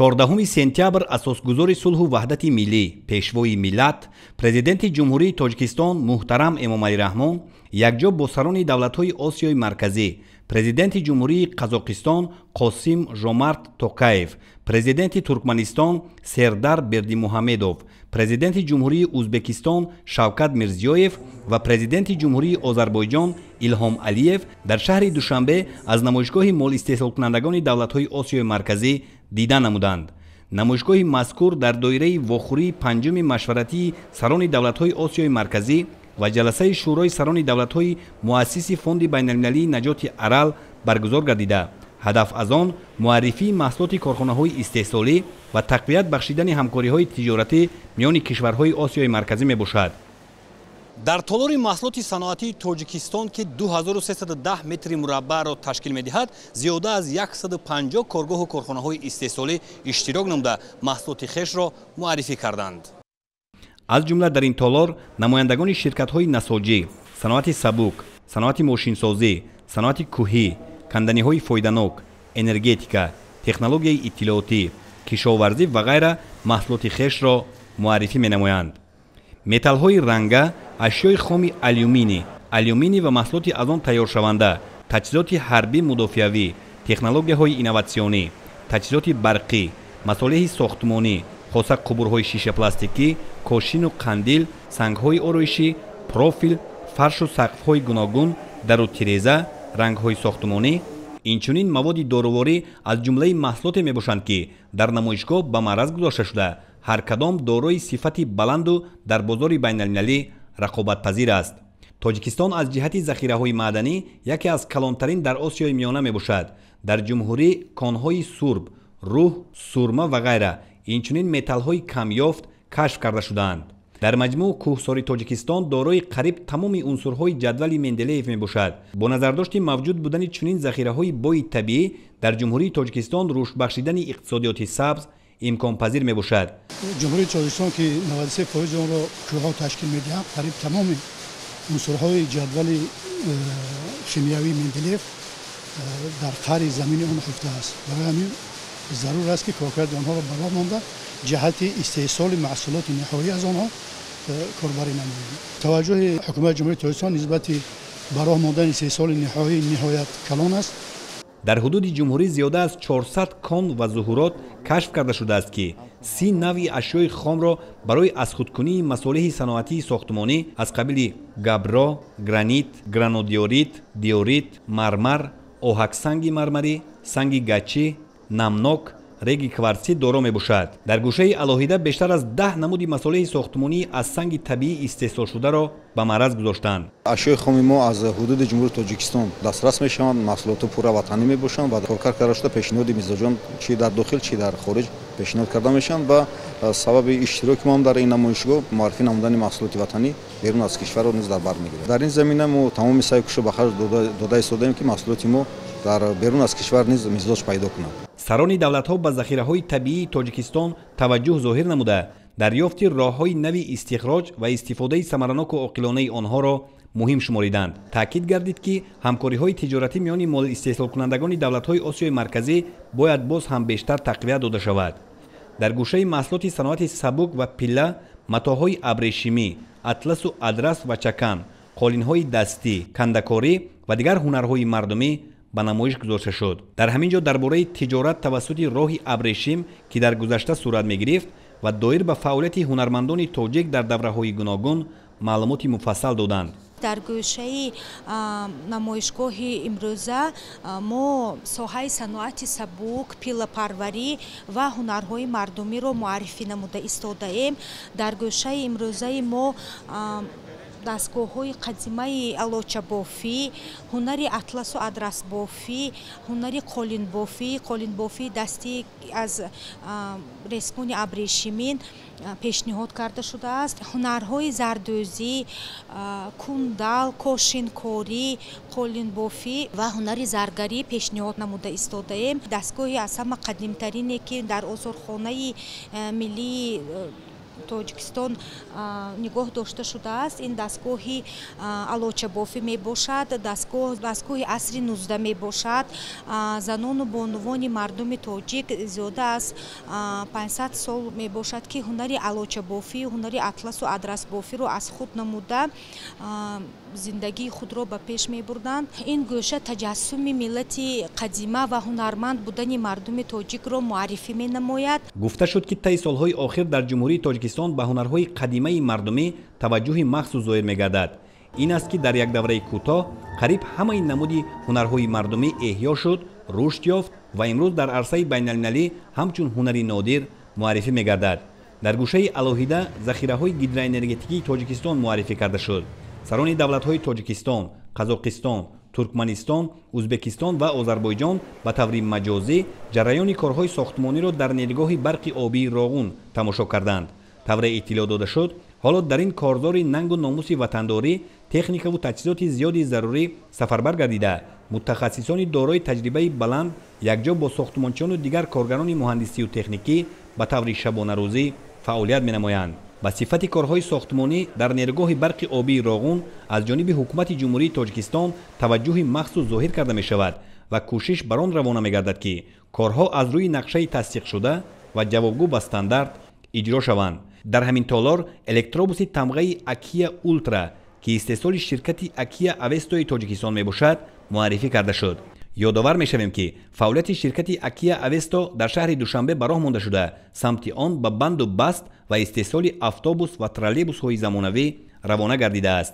14 сентябр асосгузори сулҳу ваҳдати миллӣ, пешвои миллат, президенти Ҷумҳурии Тоҷикистон муҳтарам Эмомалӣ Раҳмон якҷо бо сарони давлатҳои Осиёи Марказӣ, президенти Ҷумҳурии Қазоқистон Қосим Жомарт Токаев, президенти Туркманистон Сердар Бердимуҳамедов, президенти Ҷумҳурии Узбекистон Шавкат Мирзиёев ва президенти Ҷумҳурии Озарбойҷон Илҳом Алиев дар шаҳри Душанбе аз намоишгоҳи молистеҳсолкунандагони давлатҳои Осиёи Марказӣ дида намуданд. Намоишгоҳи мазкур дар доираи вохӯрии панҷуми машваратии сарони давлатҳои Осиёи Марказӣ ва ҷаласаи Шӯрои сарони давлатҳои муассиси Фонди байналмилалии наҷоти Арал баргузор гардида, ҳадаф аз он муаррифии маҳсулоти корхонаҳои истеҳсолӣ ва тақвият бахшидани ҳамкориҳои тиҷоратӣ миёни кишварҳои Осиёи Марказӣ мебошад. Дар толори маҳсулоти саноатии Тоҷикистон, ки 2310 метри мураббаъро ташкил медиҳад, зиёда аз 150 коргоҳу корхонаҳои истеҳсолӣ иштирок намуда, маҳсулоти хешро муаррифӣ карданд. Аз ҷумла дар ин толор намояндагони ширкатҳои насоҷӣ, саноати сабук, саноати мошинсозӣ, саноати кӯҳӣ, канданиҳои фоиданок, энергетика, технологияи иттилоотӣ, кишоварзӣ ва ғайра маҳсулоти хешро муаррифӣ менамоянд. Металлҳои ранга, ашёи хоми алюминӣ, алюминӣ ва маҳсулоти аз он тайёршаванда, таҷҳизоти ҳарбӣ мудофиавӣ, технологияҳои инноватсионӣ, таҷҳизоти барқӣ, масолеҳи сохтмонӣ, хоса қубурҳои шишапластикӣ, кошину қандил, сангҳои ороишӣ, профил, фаршу сақфҳои гуногун, дару тиреза, рангҳои сохтмонӣ, инчунин маводи доруворӣ аз ҷумлаи маҳсулоте мебошанд, ки дар намоишгоҳ ба маъраз гузошта шуда, ҳар кадом дорои сифати баланду дар бозори байналмилалӣ рақобатпазир аст. Тоҷикистон аз ҷиҳати захираҳои маъданӣ яке аз калонтарин дар Осиёи Миёна мебошад. Дар ҷумҳурӣ конҳои сурб, рӯҳ, сурма ва ғайра, инчунин металлҳои камёфт кашф карда шудаанд. Дар маҷмӯъ кӯҳсори Тоҷикистон дорои қариб тамоми унсурҳои ҷадвали Менделеев мебошад. Бо назардошти мавҷуд будани чунин захираҳои бои табиӣ дар Ҷумҳурии Тоҷикистон рушд бахшидани иқтисодиёти сабз имконпазир мебошад. Ҷумҳурии Тоҷикистон, ки 93% онро кӯҳҳо ташкил медиҳанд, қариб тамоми унсурҳои ҷадвали химиявии Менделеев дар қари замини он хуфтааст. Барои ҳамин зарур аст, ки коркарди онҳоро ба роҳ монда, ҷиҳати истеҳсоли маҳсулоти ниҳоӣ аз онҳо корбарӣ намоем. Таваҷҷӯҳи ҳукумати Ҷумҳурии Тоҷикистон нисбати ба роҳ мондани истеҳсоли ниҳоӣ ниҳоят калон аст. Дар ҳудуди ҷумҳурӣ зиёда аз 400 кон ва зуҳурот кашф карда шудааст, ки 30 навъи ашёи хомро барои азхудкунии масолеҳи саноатии сохтмонӣ аз қабили габро, гранит, гранодиорит, диорит, мармар, оҳаксанги мармарӣ, санги гачӣ, намнок, реги кварсӣ доро мебошад. Дар гӯшаи алоҳида бештар аз 10 намуди масолеҳи сохтмонӣ аз санги табиӣ истеҳсолшударо ба маъраз гузоштанд. Ашёи хоми мо аз ҳудуди Ҷумҳурии Тоҷикистон дастрас мешаванд, маҳсулоту пурра ватанӣ мебошанд ва коркард карда шуда пешниҳоди мизоҷон чи дар дохил, чи дар хориҷ пешниҳод карда мешаванд ва сабаби иштироки мо дар ин намоишгоҳ муаррифӣ намудани маҳсулоти ватанӣ берун аз кишварро низ дар бар мегирад. Дар ин замина мо тамоми саъю кӯшишро ба харҷ дода истодаем, ки маҳсулоти мо дар берун аз кишвар низ мизоҷ пайдо кунад. Сарони давлатҳо ба захираҳои табиии Тоҷикистон таваҷҷӯҳ зоҳир намуда, дарёфти роҳҳои нави истихроҷ ва истифодаи самараноку оқилонаи онҳоро муҳим шумориданд. Таъкид гардид, ки ҳамкориҳои тиҷоратӣ миёни молистеҳсолкунандагони давлатҳои Осиёи Марказӣ бояд боз ҳам бештар тақвият дода шавад. Дар гӯшаи маҳсулоти саноати сабук ва пилла, матоъҳои абрешимӣ, атласу адрас ва чакан, қолинҳои дастӣ, кандакорӣ ва дигар ҳунарҳои мардумӣ ба намоиш гузошта шуд. Дар ҳамин ҷо дар бораи тиҷорат тавассути роҳи абрешим, ки дар гузашта сурат мегирифт, ва доир ба фаъолияти ҳунармандони тоҷик дар давраҳои гуногун маълумоти муфассал доданд. Дар гӯшаи намоишгоҳи имрӯза мо соҳаи саноати сабук, пиллапарварӣ ва ҳунарҳои мардумиро муаррифӣ намуда истодаем. Дар гӯшаи имрӯзаи мо дастгоҳҳои қадимаи алочабофӣ, ҳунари атласу адрасбофӣ, ҳунари қолинбофӣ, қолинбофии дастӣ аз ресмони абрешимин пешниҳод карда шудааст. Ҳунарҳои зардӯзӣ, кундал, кошинкорӣ, қолинбофӣ ва ҳунари заргарӣ пешниҳод намуда истодаем. Дастгоҳи аз ҳама қадимтарине, ки дар осорхонаи миллии Тоҷикистон нигоҳ дошта шудааст. Ин дастгоҳи алочабофӣ мебошад, дастгоҳи асри 19 мебошад. Занону бонувони мардуми тоҷик зиёда аз 500 сол мебошад, ки ҳунари алочабофӣ, ҳунари атласу адрасбофиро аз худ намуда зиндагии худро ба пеш мебурданд. Ин гӯша таҷассуми миллати қадима ва ҳунарманд будани мардуми тоҷикро муаррифӣ менамояд. Гуфта шуд, ки таи солҳои охир дар Ҷумҳурии Тоҷикистон ба ҳунарҳои қадимаи мардумӣ таваҷҷӯҳи махсус зоҳир мегардад. Ин аст, ки дар як давраи кӯтоҳ қариб ҳамаи намуди ҳунарҳои мардумӣ эҳё шуд, рушд ёфт ва имрӯз дар арсаи байналмилалӣ ҳамчун ҳунари нодир муаррифӣ мегардад. Дар гӯшаи алоҳида захираҳои гидроэнергетикии Тоҷикистон муаррифӣ карда шуд. Сарони давлатҳои Тоҷикистон, Қазоқистон, Туркманистон, Узбекистон ва Озарбойҷон ба таври маҷозӣ ҷараёни корҳои сохтмониро дар нерӯгоҳи барқи обии Роғун тамошо карданд. Тавре иттилоъ дода шуд, ҳоло дар ин корзори нангу номуси ватандорӣ техникаву таҷҳизоти зиёди зарурӣ сафарбар гардида, мутахассисони дорои таҷрибаи баланд якҷо бо сохтмончиёну дигар коргарони муҳандисию техникӣ ба таври шабонарӯзӣ фаъолият менамоянд. Ба сифати корҳои сохтмонӣ дар нерӯгоҳи барқи обии Роғун аз ҷониби ҳукумати Ҷумҳурии Тоҷикистон таваҷҷӯҳи махсус зоҳир карда мешавад ва кӯшиш бар он равона мегардад, ки корҳо аз рӯи нақшаи тасдиқшуда ва ҷавобгӯ ба стандарт иҷро шаванд. Дар ҳамин толор электробуси тамғаи Акия Ултра, ки истеҳсоли ширкати Акия Авестои Тоҷикистон мебошад, муаррифӣ карда шуд. Ёдовар мешавем, ки фаъолияти ширкати Акия Авесто дар шаҳри Душанбе ба роҳ монда шуда, самти он ба банду баст ва истеҳсоли автобус ва троллейбусҳои замонавӣ равона гардидааст.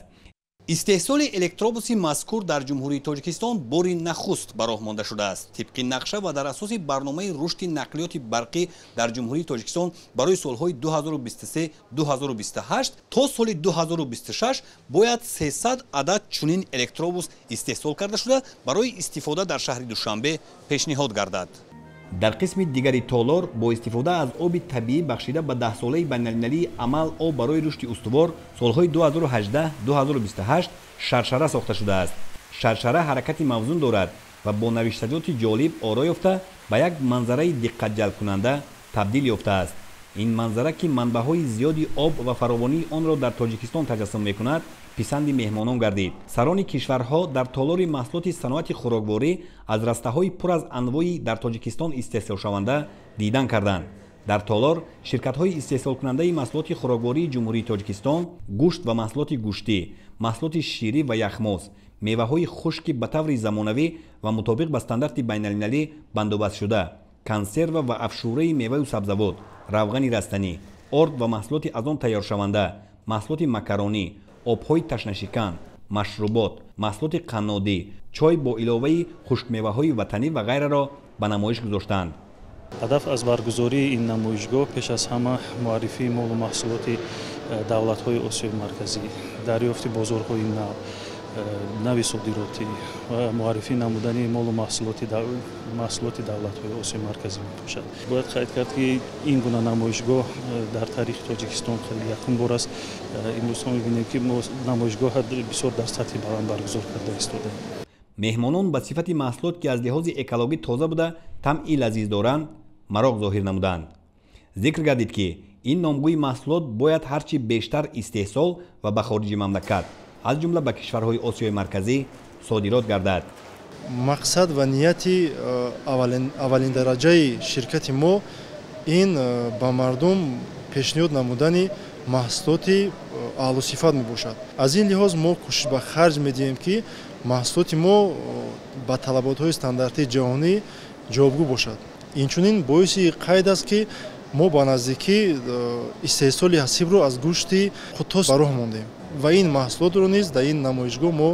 Истеҳсоли электробуси мазкур дар Ҷумҳурии Тоҷикистон бори нахуст ба роҳ монда шудааст. Тибқи нақша ва дар асоси барномаи рушди нақлиёти барқӣ дар Ҷумҳурии Тоҷикистон барои солҳои 2023-2028 то соли 2026 бояд 300 адад чунин электробус истеҳсол карда шуда, барои истифода дар шаҳри Душанбе пешниҳод гардад. Дар қисми дигари толор бо истифода аз оби табиӣ бахшида ба даҳсолаи байналмилалии амал об барои рушди устувор солҳои 2018-2028 шаршара сохта шудааст. Шаршара ҳаракати мавзун дорад ва бо навиштаҷоти ҷолиб оро ёфта ба як манзараи диққатҷалбкунанда табдил ёфтааст. Ин манзара, ки манбаъҳои зиёди об ва фаровонии онро дар Тоҷикистон таҷассум мекунад, писанди меҳмонон гардид. Сарони кишварҳо дар толори маҳсулоти саноати хӯрокворӣ аз растаҳои пур аз анвои дар Тоҷикистон истеҳсолшаванда дидан карданд. Дар толор ширкатҳои истеҳсолкунандаи маҳсулоти хӯроквории Ҷумҳурии Тоҷикистон гӯшт ва маҳсулоти гӯштӣ, маҳсулоти ширӣ ва яхмоз, меваҳои хушки ба таври замонавӣ ва мутобиқ ба стандарти байналмилалӣ бандобастшуда, консерва ва афшураи меваю сабзавот, равғани растанӣ, орд ва маҳсулоти аз он тайёршаванда, маҳсулоти макаронӣ, обҳои ташнашикан, машрубот, маҳсулоти қаннодӣ, чой бо иловаи хушкмеваҳои ватанӣ ва ғайраро ба намоиш гузоштанд. Ҳадаф аз баргузории ин намоишгоҳ пеш аз ҳама муаррифии молу маҳсулоти давлатҳои Осиёи Марказӣ, дарёфти бозорҳои нав, нави содиротӣ ва муаррифӣ намудани молу маҳсулоти давлатҳои Осиёи Марказӣ мебошад. Бояд қайд кард, ки ин гуна намоишгоҳ дар таърихи Тоҷикистон хеле якум бор аст. Имрӯз мо мебинем, ки мо намоишгоҳ бисёр дар сатҳи баланд баргузор карда истодаем. Меҳмонон ба сифати маҳсулот, ки аз лиҳози экологӣ тоза буда, тамъи лазиз доранд, мароқ зоҳир намуданд. Зикр гардид, ки ин номгӯи маҳсулот бояд ҳарчи бештар истеҳсол ва ба хориҷи мамлакат, аз ҷумла ба кишварҳои Осиёи Марказӣ содирот гардад. Мақсад ва нияти аввалин дараҷаи ширкати мо ин ба мардум пешниҳод намудани маҳсулоти аълосифат мебошад. Аз ин лиҳоз мо кӯшиш ба харҷ медиҳем, ки маҳсулоти мо ба талаботҳои стандартии ҷаҳонӣ ҷавобгӯ бошад. Инчунин боиси қайд аст, ки мо ба наздикӣ истеҳсоли ҳасибро аз гӯшти худтоз ба роҳ мондем ва ин маҳсулотро низ дар ин намоишгоҳ мо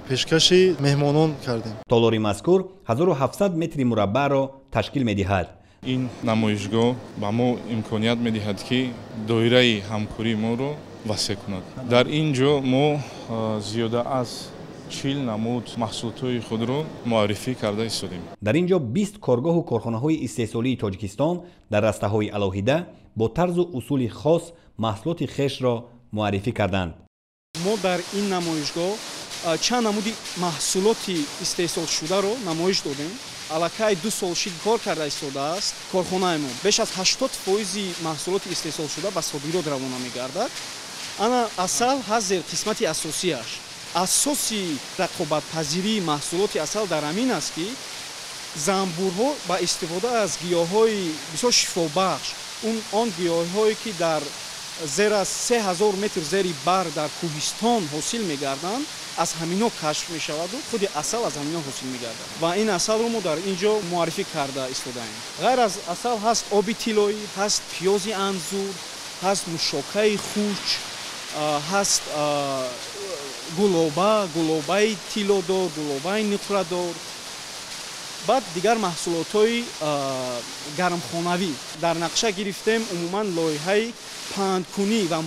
пешкаши меҳмонон кардем. Толори мазкур 1700 метри мураббаъро ташкил медиҳад. Ин намоишгоҳ ба мо имконият медиҳад, ки доираи ҳамкории моро васеъ кунад. Дар ин ҷо мо зиёда аз 40 намуд маҳсулотҳои худро муаррифӣ карда истодем. Дар ин ҷо 20 коргоҳу корхонаҳои истеҳсолии Тоҷикистон дар растаҳои алоҳида бо тарзу усули хос маҳсулоти хешро муаррифӣ карданд. Мо дар ин намоишгоҳ Чанд намуди маҳсулоти истеҳсолшударо намоиш додем. Аллакай 2 сол шид кор карда истодааст корхонаи мо. Беш аз 80% маҳсулоти истеҳсолшуда ба содирот равона мегардад. Ана асал ҳазир қисмати асосиаш. Асоси рақобатпазирии маҳсулоти асал дар ҳамин аст, ки занбурҳо ба истифода аз гиёҳҳои бисёр шифобахш, он гиёҳҳое ки дар зер аз 3000 метр зери бар дар кӯҳистон ҳосил мегарданд, аз ҳамино кашф мешаваду худи асал аз ҳамино ҳосил мегардад. Ва ин асалро мо дар ин ҷо муаррифӣ карда истодаем. Ғайр аз асал ҳаст оби тиллоӣ, ҳаст пиёзи анзур, ҳаст мушокаи хуч, ҳаст гулоба, гулобаи тиллодор, гулобаи нуқрадор, баъд дигар маҳсулотҳои гармхонавӣ. Дар нақша гирифтем умуман лоиҳаи паҳнкунӣ ва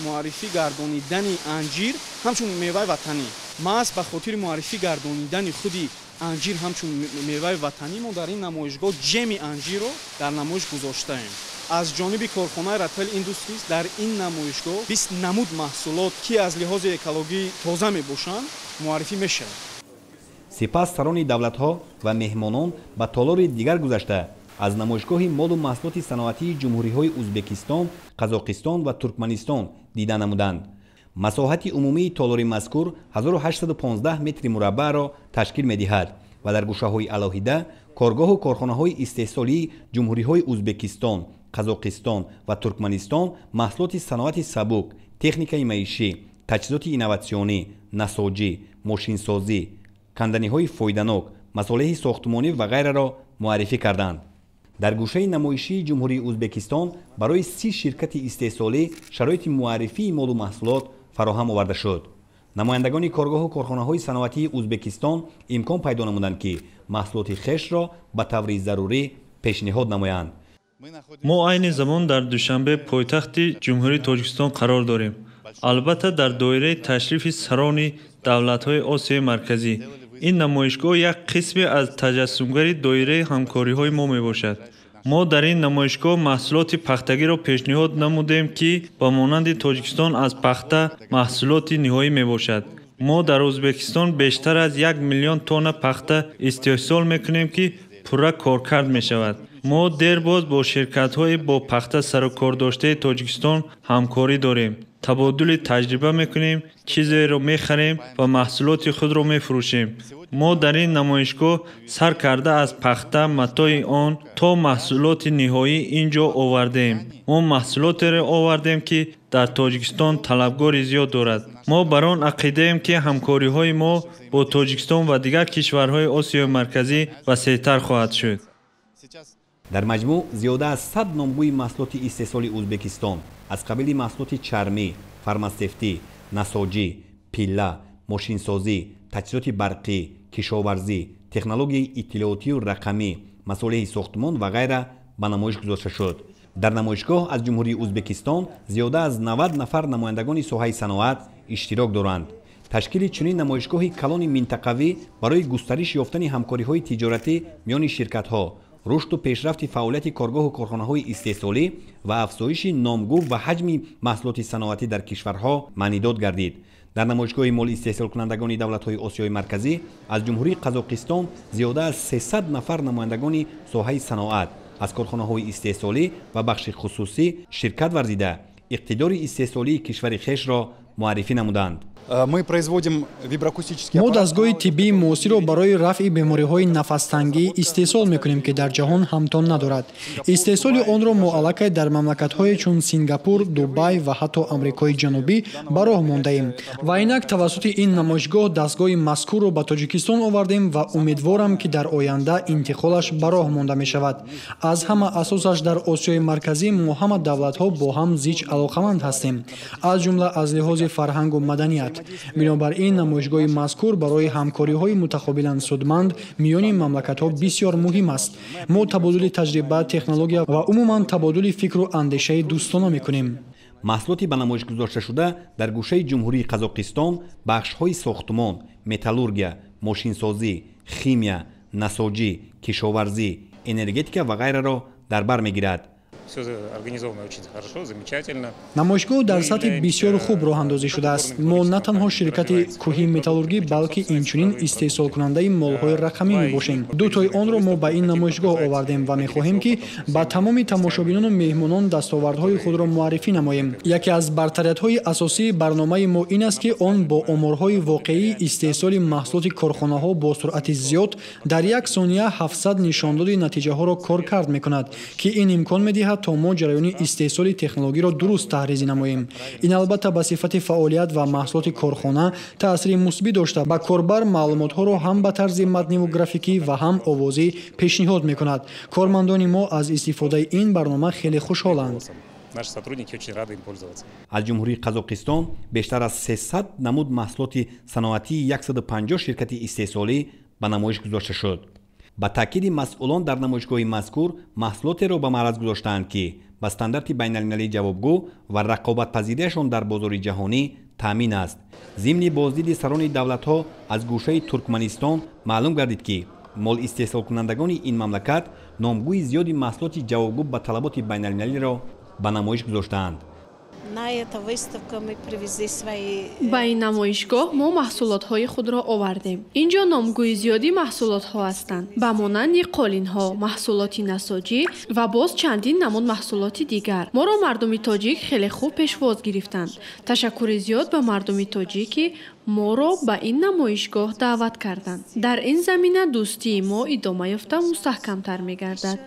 муаррифӣ гардонидани анҷир ҳамчун меваи ватанӣ. Маҳз ба хотири муаррифӣ гардонидани худи анҷир ҳамчун меваи ватанӣ мо дар ин намоишгоҳ ҷеми анҷирро дар намоиш гузоштаем. Аз ҷониби корхонаи Рател Индустрис дар ин намоишгоҳ 20 намуд маҳсулот, ки аз лиҳози экологӣ тоза мебошанд, муаррифӣ мешаванд. Сипас сарони давлатҳо ва меҳмонон ба толори дигар гузашта аз намоишгоҳи молу маҳсулоти саноатии ҷумҳуриҳои Узбекистон, Қазоқистон ва Туркманистон дида намуданд. Масоҳати умумии толори мазкур 1815 метри мураббаъро ташкил медиҳад ва дар гӯшаҳои алоҳида коргоҳу корхонаҳои истеҳсолии ҷумҳуриҳои Узбекистон, Қазоқистон ва Туркманистон маҳсулоти саноати сабук, техникаи маишӣ, таҷҳизоти инноватсионӣ, насоҷӣ, мошинсозӣ, канданиҳои фоиданок, масолеҳи сохтмонӣ ва ғайраро муаррифӣ карданд. Дар гӯшаи намоишии ҷумҳурии Узбекистон барои 30 ширкати истеҳсолӣ шароити муаррифии молу маҳсулот фароҳам оварда шуд. Намояндагони коргоҳу корхонаҳои саноатии Узбекистон имкон пайдо намуданд, ки маҳсулоти хешро ба таври зарурӣ пешниҳод намоянд. Мо айни замон дар Душанбе, пойтахти ҷумҳурии Тоҷикистон қарор дорем. Албатта, дар доираи ташрифи сарони давлатҳои Осиёи Марказӣ. Ин намоишгоҳ як қисме аз таҷассумгари доираи ҳамкориҳои мо мебошад. Мо дар ин намоишгоҳ маҳсулоти пахтагиро пешниҳод намудем, ки ба монанди Тоҷикистон аз пахта маҳсулоти ниҳоӣ мебошад. Мо дар Узбекистон бештар аз 1 миллион тонна пахта истеҳсол мекунем, ки пурра коркард мешавад. Мо дербоз бо ширкатҳои бо пахта сарукордоштаи Тоҷикистон ҳамкорӣ дорем. Табодули таҷриба мекунем, чизеро мехарем ва маҳсулоти худро мефурӯшем. Мо дар ин намоишгоҳ сар карда аз пахта, матои он то маҳсулоти ниҳоӣ ин ҷо овардем. Мо маҳсулотеро овардем, ки дар Тоҷикистон талабгори зиёд дорад. Мо бар он ақидаем, ки ҳамкориҳои мо бо Тоҷикистон ва дигар кишварҳои Осиёи Марказӣ васеътар хоҳад шуд. Дар маҷмӯъ зиёда аз 100 номгӯи маҳсулоти истеҳсоли Узбекистон аз қабили маҳсулоти чармӣ, фармасевтӣ, насоҷӣ, пилла, мошинсозӣ, таҷҳизоти барқӣ, кишоварзӣ, технологияи иттилоотию рақамӣ, масолеҳи сохтмон ва ғайра ба намоиш гузошта шуд. Дар намоишгоҳ аз ҷумҳурии Узбекистон зиёда аз 90 нафар намояндагони соҳаи саноат иштирок доранд. Ташкили чунин намоишгоҳи калони минтақавӣ барои густариш ёфтани ҳамкориҳои тиҷоратӣ миёни ширкатҳо, рушду пешрафти фаъолияти коргоҳу корхонаҳои истеҳсолӣ ва афзоиши номгӯ ва ҳаҷми маҳсулоти саноатӣ дар кишварҳо маънидод гардид. Дар намоишгоҳи моли истеҳсолкунандагони давлатҳои Осиёи Марказӣ аз ҷумҳурии Қазоқистон зиёда аз 300 нафар намояндагони соҳаи саноат аз корхонаҳои истеҳсолӣ ва бахши хусусӣ ширкат варзида, иқтидори истеҳсолии кишвари хешро муаррифӣ намуданд. Мо дастгоҳи тиббии муосирро барои рафъи бемориҳои нафастангӣ истеҳсол мекунем, ки дар ҷаҳон ҳамтон надорад. Истеҳсоли онро мо аллакай дар мамлакатҳое чун Сингапур, Дубай ва ҳатто Амрикои Ҷанубӣ ба роҳ мондаем. Ва инак тавассути ин намоишгоҳ дастгоҳи мазкурро ба Тоҷикистон овардем ва умедворам, ки дар оянда интиқолаш ба роҳ монда мешавад. Аз ҳама асосаш дар Осиёи Марказӣ мо ҳама давлатҳо бо ҳам зич алоқаманд ҳастем, аз ҷумла аз лиҳози фарҳангу маданият. Бинобар ин намоишгоҳи мазкур барои ҳамкориҳои мутақобилан судманд миёни мамлакатҳо бисёр муҳим аст. Мо табодули таҷриба, технология ва умуман табодули фикру андешаи дӯстона мекунем. Маҳсулоти ба намоиш гузошташуда дар гӯшаи ҷумҳурии Қазоқистон бахшҳои сохтмон, металлургия, мошинсозӣ, химия, насоҷӣ, кишоварзӣ, энергетика ва ғайраро дар бар мегирад. Всё организовано очень хорошо, замечательно. Намоишгоҳ дар сатҳи бисёр хуб роҳандозӣ шудааст. Мо на танҳо ширкати кӯҳии металлургӣ, балки инчунин истеҳсолкунандаи молҳои рақамӣ мебошем. Дутои онро мо ба ин намоишгоҳ овардем ва мехоҳем, ки ба тамоми тамошобинону меҳмонон дастовардҳои худро муаррифӣ намоем. Яке аз бартариятҳои асосии барномаи мо ин аст, ки он бо оморҳои воқеии истеҳсоли маҳсулоти корхонаҳо бо суръати зиёд дар як сония 700 нишондоди натиҷаҳоро коркард мекунад, ки ин имкон медиҳад, то мо ҷараёни истеҳсоли технологиро дуруст таҳризӣ намоем. Ин албатта ба сифати фаъолият ва маҳсулоти корхона таъсири мусбӣ дошта, ба корбар маълумотҳоро ҳам ба тарзи матниву графикӣ ва ҳам овозӣ пешниҳод мекунад. Кормандони мо аз истифодаи ин барнома хеле хушҳоланд. Наши сотрудники очень рады им пользоваться. Аз Ҷумҳурии Қазоқистон бештар аз 300 намуд маҳсулоти саноатии 150 ширкати истеҳсолӣ ба намоиш гузошта шуд. Ба таъкиди масъулон, дар намоишгоҳи мазкур маҳсулотеро ба маъраз гузоштаанд, ки ба стандарти байналмилалӣ ҷавобгӯ ва рақобатпазириашон дар бозори ҷаҳонӣ таъмин аст. Зимни боздиди сарони давлатҳо аз гӯшаи Туркманистон маълум гардид, ки молистеҳсолкунандагони ин мамлакат номгӯи зиёди маҳсулоти ҷавобгӯ ба талаботи байналмилалиро ба намоиш гузоштаанд. На эта выставка мы привезли свои. Ба ин намоишгоҳ мо маҳсулотҳои худро овардем. Ин ҷо номгӯи зиёди маҳсулотҳо ҳастанд, ба монанди қолинҳо, маҳсулоти насоҷӣ ва боз чандин намуд маҳсулоти дигар. Моро мардуми тоҷик хеле хуб пешвоз гирифтанд. Ташаккури зиёд ба мардуми тоҷик, ки моро ба ин намоишгоҳ даъват карданд. Дар ин замина дӯстии мо идома ёфта, мустаҳкамтар мегардад.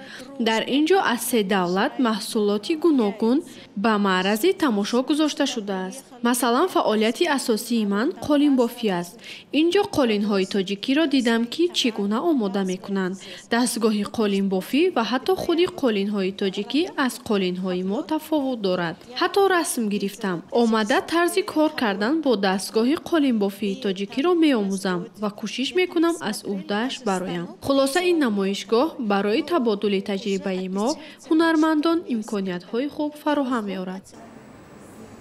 Дар ин ҷо аз се давлат маҳсулоти гуногун ба маърази тамошо гузошта шудааст. Масалан, фаъолияти асосии ман қолинбофӣ аст. Ин ҷо қолинҳои тоҷикиро дидам, ки чӣ гуна омода мекунанд. Дастгоҳи қолинбофӣ ва ҳатто худи қолинҳои тоҷикӣ аз қолинҳои мо тафовут дорад. Ҳатто расм гирифтам. Омада тарзи кор кардан бо дастгоҳи қолинбофии тоҷикиро меомӯзам ва кӯшиш мекунам, аз ӯҳдааш бароям. Хулоса, ин намоишгоҳ барои табодули таҷрибаи мо, ҳунармандон, имкониятҳои хуб фароҳам меорад.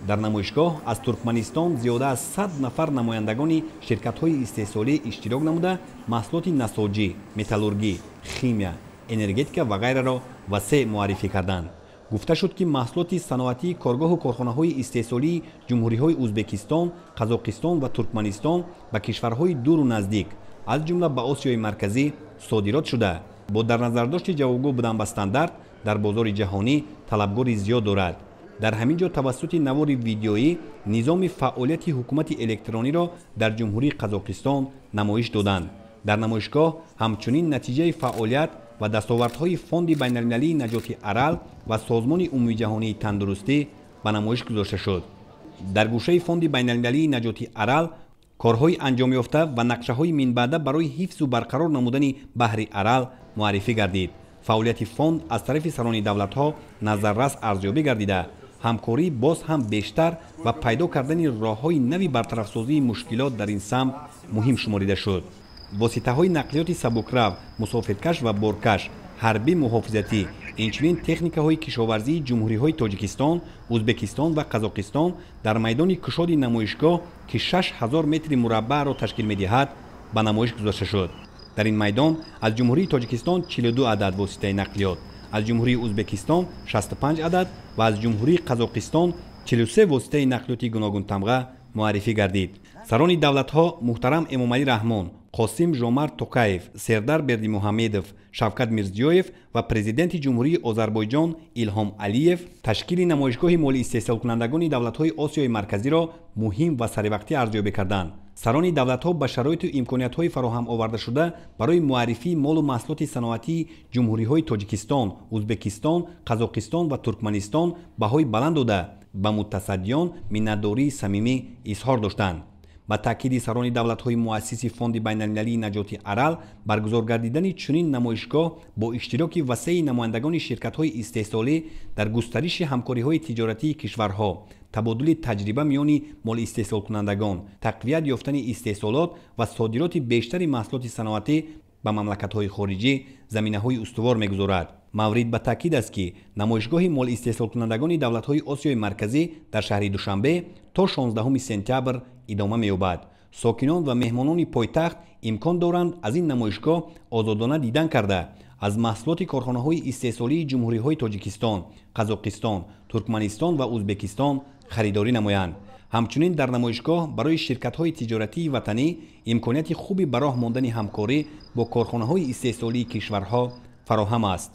Дар намоишгоҳ аз Туркманистон зиёда аз 100 нафар намояндагони ширкатҳои истеҳсолӣ иштирок намуда, маҳсулоти насоҷӣ, металлургӣ, химия, энергетика ва ғайраро васеъ муаррифӣ карданд. Гуфта шуд, ки маҳсулоти саноатии коргоҳу корхонаҳои истеҳсолии ҷумҳуриҳои Ӯзбекистон, Қазоқистон ва Туркманистон ба кишварҳои дуру наздик, аз ҷумла ба Осиёи Марказӣ содирот шуда, бо дар назардошти ҷавобгӯ будан ба стандарт дар бозори ҷаҳонӣ талабгори зиёд дорад. Дар ҳамин ҷо тавассути навори видеоӣ низоми фаъолияти ҳукумати электрониро дар Ҷумҳурии Қазоқистон намоиш доданд. Дар намоишгоҳ ҳамчунин натиҷаи фаъолият ва дастовардҳои Фонди байналмилалии наҷоти Арал ва Созмони умумиҷаҳонии тандурустӣ ба намоиш гузошта шуд. Дар гӯшаи Фонди байналмилалии наҷоти Арал корҳои анҷомёфта ва нақшаҳои минбаъда барои ҳифзу барқарор намудани баҳри Арал муаррифӣ гардид. Фаъолияти фонд аз тарафи сарони давлатҳо назаррас арзёбӣ гардида, ҳамкорӣ боз ҳам бештар ва пайдо кардани роҳҳои нави бартарафсозии мушкилот дар ин самт муҳим шуморида шуд. Воситаҳои нақлиёти сабукрав, мусофиркаш ва боркаш, ҳарбӣ муҳофизатӣ, инчунин техникаҳои кишоварзии ҷумҳуриҳои Тоҷикистон, Ӯзбекистон ва Қазоқистон дар майдони кушоди намоишгоҳ, ки 6000 метри мураббаъро ташкил медиҳад, ба намоиш гузошта шуд. Дар ин майдон аз Ҷумҳурии Тоҷикистон 42 адад воситаи нақлиёт, аз Ҷумҳурии Ӯзбекистон 65 адад ва аз Ҷумҳурии Қазоқистон 43 воситаи нақлиёти гуногунтамға муаррифӣ гардид. Сарони давлатҳо муҳтарам Эмомалӣ Раҳмон, Қосим Жомарт Токаев, Сердар Бердимуҳамедов, Шавкат Мирзиёев ва президенти Ҷумҳурии Озарбойҷон Илҳом Алиев ташкили намоишгоҳи молиистеҳсолкунандагони давлатҳои Осиёи Марказиро муҳим ва саривақтӣ арзёбӣ карданд. Сарони давлатҳо ба шароиту имкониятҳои фароҳам овардашуда барои муаррифии молу маҳсулоти саноатии ҷумҳуриҳои Тоҷикистон, Ӯзбекистон, Қазоқистон ва Туркманистон баҳои баланд дода, ба мутасаддиён миннатдории самимӣ изҳор доштанд. Ба таъкиди сарони давлатҳои муассиси Фонди байналмилалии наҷоти Арал, баргузор гардидани чунин намоишгоҳ бо иштироки васеи намояндагони ширкатҳои истеҳсолӣ дар густариши ҳамкориҳои тиҷоратии кишварҳо, табодули таҷриба миёни молистеҳсолкунандагон, тақвият ёфтани истеҳсолот ва содироти бештари маҳсулоти саноатӣ ба мамлакатҳои хориҷӣ заминаҳои устувор мегузорад. Маврид ба таъкид аст, ки намоишгоҳи молистеҳсолкунандагони давлатҳои Осиёи Марказӣ дар шаҳри Душанбе то 16 сентябр идома меёбад. Сокинон ва меҳмонони пойтахт имкон доранд, аз ин намоишгоҳ озодона дидан карда, аз маҳсулоти корхонаҳои истеҳсолии ҷумҳуриҳои Тоҷикистон, Қазоқистон, Туркманистон ва Ӯзбекистон харидорӣ намоянд. Ҳамчунин дар намоишгоҳ барои ширкатҳои тиҷоратии ватанӣ имконияти хуби ба роҳ мондани ҳамкорӣ бо корхонаҳои истеҳсолии кишварҳо фароҳам аст.